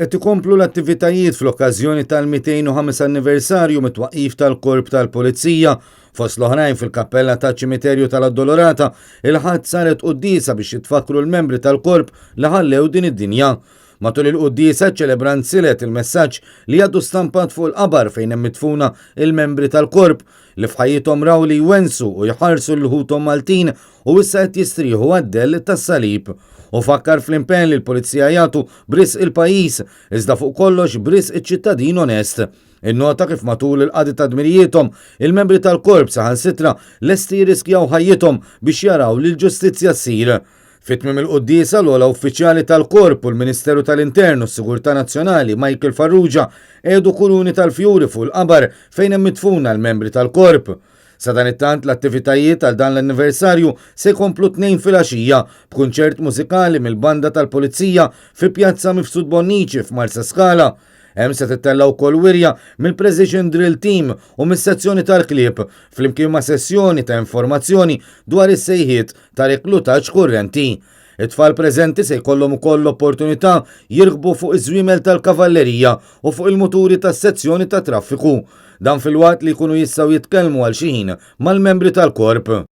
Qed ikomplu l-attivitajiet fl-okkażjoni tal-205 anniversarju mit-twaqqif tal-Korp tal-Pulizija. Fost l-oħrajn fil-kappella taċ-ċimiterju tal-Addolorata, il-Ħadd saret quddiesa biex jitfakkru l-membri tal-Korp li ħallew din id-dinja. Matul il-quddiesa ċ-ċelebrant silet il-messaġġ li għadu stampat fuq il-qabar fejn hemm midfuna il-membri tal-Korp li f'ħajjithom raw li jwensu u jħarsu lil ħuthom Maltin u issa qed jistrieħu għad-dell tas-salib. U fakkar fl-impenn li l-Pulizija jagħtu b'risq il-pajjiż, iżda fuq kollox b'risq iċ-ċittadin onest. Innota kif matul il-qadi ta' dmirijiethom, il-membri tal-Korp saħansitra lesti jirriskjaw ħajjithom biex jaraw li l-ġustizzja ssir. Fi tmiem il-quddiesa l-ogħla uffiċjali tal-Korp u l-Ministeru tal-Intern u s-Sigurtà Nazzjonali Michael Farrugia qiegħdu kuruni tal-fjuri fuq il-qabar fejn hemm midfuna l-membri tal-Korp. Sadanittant l-attivitajiet għal dan l-anniversarju se jkomplu t-Tnejn filgħaxija b'kunċert mużikali mill-Banda tal-Pulizija fi Pjazza Mifsud Bonnici f'Marsaskala. Hemm se tittella' wkoll wirja mill-Precision Drill Team u mis-sezzjoni tal-klieb, flimkien ma' sessjoni ta' informazzjoni dwar is-sejħiet ta' reklutaġġ kurrenti. It-tfal preżenti se jkollhom ukoll l-opportunità jirkbu fuq iż-żwiemel tal-kavallerija u fuq il-muturi tas-sezzjoni tat-traffiku. Dan filwaqt li jkunu jistgħu jitkellmu għal xi ħin mal-membri tal-korp.